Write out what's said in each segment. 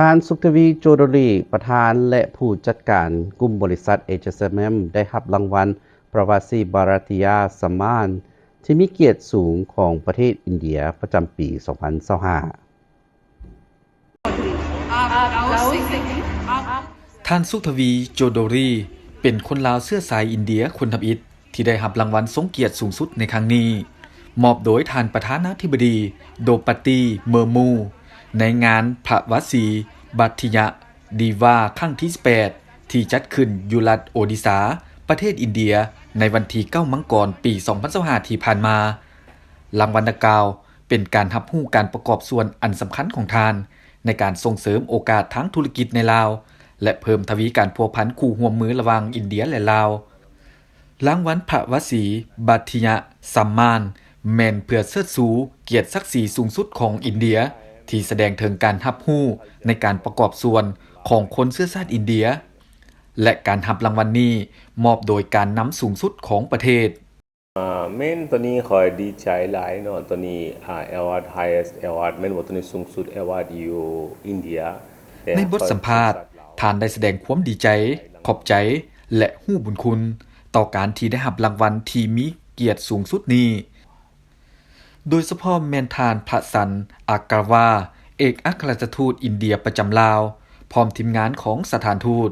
ທ່ານ ສຸກທະວີ ໂຈໂດລີ ປະທານ ແລະ ຜູ້ຈັດການກຸ່ມບໍລິສັດ ເອເຈຍ ເອສ ເອັມ ໄດ້ຮັບລາງວັນ ພະຣະວາສີ ບາຣັດທິຍາ ສຳມານ ທີ່ມີກຽດສູງຂອງປະເທດອິນເດຍ ປະຈຳປີສອງພັນຊາວຫ້າ. ທ່ານ ສຸກທະວີ ໂຈໂດລີ ເປັນຄົນລາວເຊື້ອສາຍອິນເດຍຄົນທຳອິດ ທີ່ໄດ້ຮັບລາງວັນຊົງກຽດສູງສຸດໃນຄັ້ງນີ້ ມອບໂດຍທ່ານປະທານາທິບໍດີ ໂດປາຕີ ເມີມູ ໃນງານພະຣະວາສີ ບາຣັດທິຍາ ດີວາ ຄັ້ງທີສິບແປດ ທີ່ຈັດຂຶ້ນຢູ່ລັດໂອດິຊາ ປະເທດອິນເດຍ ໃນວັນທີເກົ້າ ມັງກອນ ປີສອງພັນຊາວຫ້າ ທີ່ຜ່ານມາ. ລາງວັນດັ່ງກ່າວ ເປັນການຮັບຮູ້ການປະກອບສ່ວນອັນສຳຄັນຂອງທ່ານ ໃນການສົ່ງເສີມໂອກາດທາງທຸລະກິດໃນລາວ ແລະ ເພີ່ມທະວີການພົວພັນຄູ່ຮ່ວມມືລະຫວ່າງອິນເດຍ ແລະ ລາວ. ລາງວັນພະຣະວາສີ ບາຣັດທິຍາ ສຳມານ ແມ່ນເພື່ອເຊີດຊູກຽດສັກສີສູງສຸດຂອງອິນເດຍ ທີ່ສະແດງເຖິງການຮັບຮູ້ໃນການປະກອບສ່ວນຂອງຄົນເຊື້ອຊາດອິນເດຍ ແລະ ການຮັບລາງວັນນີ້ມອບໂດຍການນຳສູງສຸດຂອງປະເທດ. ອາ ແມ່ນ ຕອນນີ້ຂ້ອຍດີໃຈຫຼາຍເນາະ ຕອນນີ້ ອາ award highest award ແມ່ນບໍ່ ຕອນນີ້ສູງສຸດ award ຢູ່ອິນເດຍ. ໃນບົດສຳພາດ, ທ່ານໄດ້ສະແດງຄວາມດີໃຈ, ຂອບໃຈ ແລະ ຮູ້ບຸນຄຸນຕໍ່ການທີ່ໄດ້ຮັບລາງວັນທີ່ມີກຽດສູງສຸດນີ້. ໂດຍສະເພາະແມ່ນທ່ານ ພະສັນ ອາກາວາ ເອກອັກຄະລັດຖະທູດອິນເດຍປະຈຳລາວ ພ້ອມທີມງານຂອງສະຖານທູດ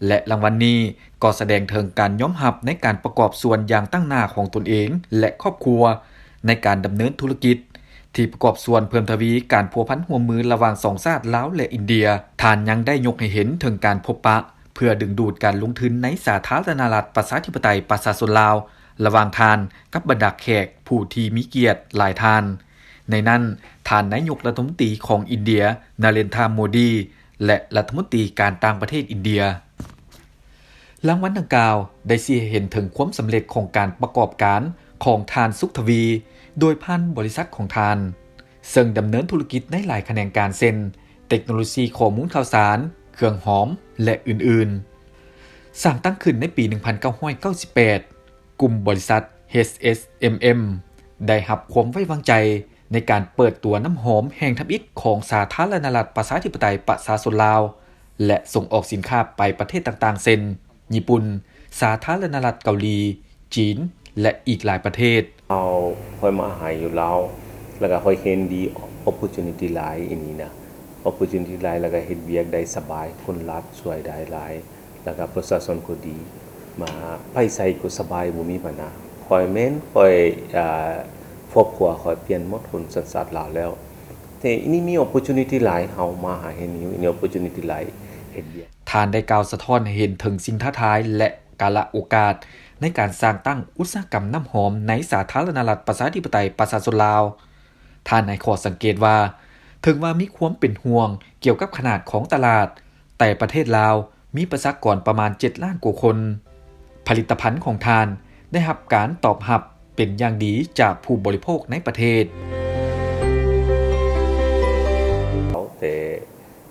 ແລະ ລາງວັນນີ້ກໍສະແດງເຖິງການຍອມຮັບໃນການປະກອບສ່ວນຢ່າງຕັ້ງໜ້າຂອງຕົນເອງ ແລະ ຄອບຄົວ ໃນການດຳເນີນທຸລະກິດ ທີ່ປະກອບສ່ວນເພີ່ມທະວີການພົວພັນຮ່ວມມືລະຫວ່າງສອງຊາດລາວ ແລະ ອິນເດຍ. ທ່ານຍັງໄດ້ຍົກໃຫ້ເຫັນເຖິງການພົບປະ ເພື່ອດຶງດູດການລົງທຶນໃນສາທາລະນະລັດປະຊາທິປະໄຕປະຊາຊົນລາວ ລະຫວ່າງທ່ານກັບບັນດາແຂກຜູ້ທີ່ມີກຽດຫຼາຍທ່ານ, ໃນນັ້ນ ທ່ານນາຍົກລັດຖະມົນຕີຂອງອິນເດຍ ນາເຣນທາ ໂມດີ ແລະ ລັດຖະມົນຕີການຕ່າງປະເທດອິນເດຍ. ລາງວັນດັ່ງກ່າວໄດ້ຊີ້ໃຫ້ເຫັນເຖິງຄວາມສຳເລັດຂອງການປະກອບການຂອງທ່ານ ສຸກທະວີ ໂດຍຜ່ານບໍລິສັດຂອງທ່ານ ເຊິ່ງດຳເນີນທຸລະກິດໃນຫຼາຍຂະແໜງການ ເຊັ່ນ ເຕັກໂນໂລຊີຂໍ້ມູນຂ່າວສານ, ເຄື່ອງຫອມ ແລະ ອື່ນໆ. ສ້າງຕັ້ງຂຶ້ນໃນປີໜຶ່ງພັນເກົ້າຮ້ອຍເກົ້າສິບແປດ, ກຸ່ມບໍລິສັດ ເອສເອສເອັມເອັມ ໄດ້ຮັບຄວາມໄວ້ວາງໃຈໃນການເປີດຕົວນ້ຳຫອມແຫ່ງທຳອິດຂອງສາທາລະນະລັດປະຊາທິປະໄຕປະຊາຊົນລາວ ແລະ ສົ່ງອອກສິນຄ້າໄປປະເທດຕ່າງໆ ເຊັ່ນ ຍີ່ປຸ່ນ, ສາທາລະນະລັດເກົາຫຼີ, ຈີນ ແລະ ອີກຫຼາຍປະເທດ. ເຮົາ ຂ້ອຍມາຫາຢູ່ລາວ ແລ້ວກໍຂ້ອຍເຫັນດີ opportunity ຫຼາຍ ອີນີ້ນະ opportunity ຫຼາຍ ແລ້ວກໍເຮັດວຽກໄດ້ສະບາຍ ຄົນລັດຊ່ວຍໄດ້ຫຼາຍ ແລ້ວກໍປະຊາຊົນກໍດີ ມາໄປໃສກໍສະບາຍ ບໍ່ມີບັນຫາ. ຂ້ອຍແມ່ນ ຂ້ອຍ ອາ ຄອບຄົວຂ້ອຍປ່ຽນໝົດ ຄົນສັນຊາດລາວແລ້ວ ແຕ່ອີນີ້ມີ opportunity ຫຼາຍ ເຮົາມາຫາເຫັນຢູ່ ມີ opportunity ຫຼາຍ ເຮັດວຽກ. ທ່ານໄດ້ກ່າວສະທ້ອນໃຫ້ເຫັນເຖິງສິ່ງທ້າທາຍ ແລະ ກາລະໂອກາດໃນການສ້າງຕັ້ງອຸດສາຫະກຳນ້ຳຫອມໃນສາທາລະນະລັດປະຊາທິປະໄຕປະຊາຊົນລາວ. ທ່ານໃຫ້ຂໍ້ສັງເກດວ່າ ເຖິງວ່າມີຄວາມເປັນຫ່ວງກ່ຽວກັບຂະໜາດຂອງຕະຫຼາດ, ແຕ່ປະເທດລາວມີປະຊາກອນປະມານເຈັດລ້ານກວ່າຄົນ. ຜະລິດຕະພັນຂອງທ່ານໄດ້ຮັບການຕອບຮັບເປັນຢ່າງດີຈາກຜູ້ບໍລິໂພກໃນປະເທດ. ແຕ່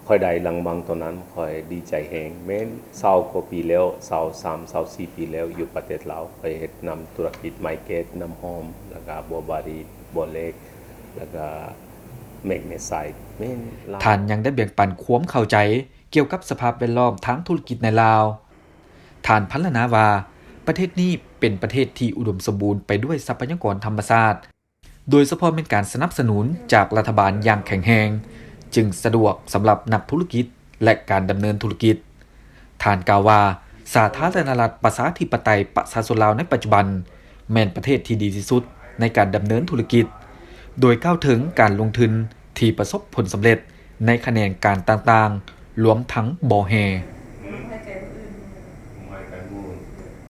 ຂ້ອຍໄດ້ລາງວັນຕອນນັ້ນ ຂ້ອຍດີໃຈແຮງ. ແມ່ນຊາວກວ່າປີແລ້ວ ຊາວສາມ ຊາວສີ່ປີແລ້ວ ຢູ່ປະເທດລາວ ຂ້ອຍເຮັດນຳທຸລະກິດໄມ້ແກັດ, ນ້ຳຫອມ ແລ້ວກະບົວບາຣີ, ບົວເຫຼັກ ແລ້ວກະແມັກເນໄຊ. ແມ່ນ ທ່ານຍັງໄດ້ແບ່ງປັນຄວາມເຂົ້າໃຈກ່ຽວກັບສະພາບແວດລ້ອມທາງທຸລະກິດໃນລາວ. ທ່ານພັນລະນາວ່າ ປະເທດນີ້ເປັນປະເທດທີ່ອຸດົມສົມບູນໄປດ້ວຍຊັບພະຍາກອນທຳມະຊາດ ໂດຍສະເພາະແມ່ນການສະໜັບສະໜູນຈາກລັດຖະບານຢ່າງແຂງແຮງ ຈຶ່ງສະດວກສຳລັບນັກທຸລະກິດ ແລະ ການດຳເນີນທຸລະກິດ. ທ່ານກ່າວວ່າ ສາທາລະນະລັດປະຊາທິປະໄຕປະຊາຊົນລາວໃນປັດຈຸບັນ ແມ່ນປະເທດທີ່ດີທີ່ສຸດໃນການດຳເນີນທຸລະກິດ, ໂດຍກ່າວເຖິງການລົງທຶນທີ່ປະສົບຜົນສຳເລັດໃນຂະແໜງການຕ່າງໆ ລວມທັງບໍ່ແຮ່.